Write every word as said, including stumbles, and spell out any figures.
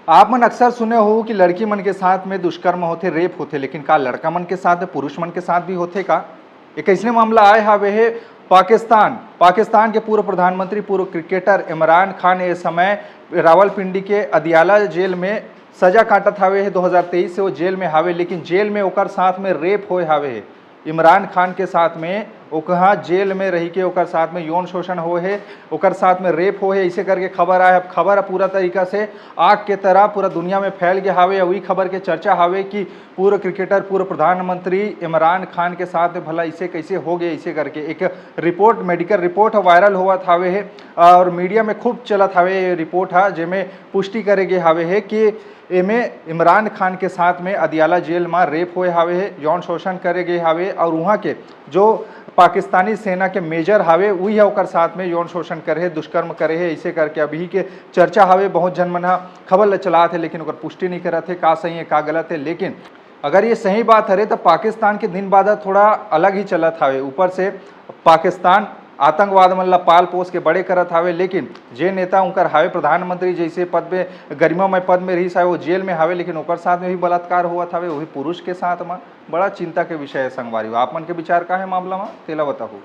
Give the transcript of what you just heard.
आप मन अक्सर सुने हो कि लड़की मन के साथ में दुष्कर्म होथे, रेप होथे, लेकिन का लड़का मन के साथ, पुरुष मन के साथ भी होथे का? एक अइसने मामला आए हावे हे पाकिस्तान। पाकिस्तान के पूर्व प्रधानमंत्री, पूर्व क्रिकेटर इमरान खान ए समय रावलपिंडी के अदियाला जेल में सजा काटत हावे हे। दो हज़ार तेईस से वो जेल में हावे, लेकिन जेल में ओकर साथ में रेप होए हावे हे। इमरान खान के साथ में ओकहा जेल में रही के ओकर साथ में यौन शोषण होए हे, ओकर साथ में रेप होए हे, इसे करके खबर आए। अब खबर ह पूरा तरीका से आग के तरह पूरा दुनिया में फैल गया हावे। अउ ई खबर के चर्चा हावे कि पूर्व क्रिकेटर, पूर्व प्रधानमंत्री इमरान खान के साथ में भला इसे कैसे हो गए, इसे करके एक रिपोर्ट, मेडिकल रिपोर्ट वायरल होवत हावे हे और मीडिया में खूब चलत हावे ये रिपोर्ट हा, जेमे पुष्टि करे गे हावे हे कि एमे इमरान खान के साथ में अदियाला जेल में रेप होए हावे हे, यौन शोषण करे गे हावे और वहाँ के जो पाकिस्तानी सेना के मेजर हावे, उही ह ओकर साथ में यौन शोषण करे हे, दुष्कर्म करे हे, इसे करके अभी के चर्चा हावे। बहुत झन मन ह खबर ल चलात हे, लेकिन ओकर पुष्टि नहीं करत हे, का सही है, का गलत है। लेकिन अगर ये सही बात हरे, तो पाकिस्तान के दिन बाद थोड़ा अलग ही चलत हावे। ऊपर से पाकिस्तान आतंकवाद मन ला पाल पोस के बड़े करत हावे, लेकिन जे नेता उनकर हावे, प्रधानमंत्री जैसे पद में, गरिमामय पद में रहिस हावे, वो जेल में हावे, लेकिन ओकर साथ में भी बलात्कार होवत हावे, वही पुरुष के साथ में। बड़ा चिंता के विषय है संगवारी हो। आप मन के विचार का है मामला में, तेला बताहू।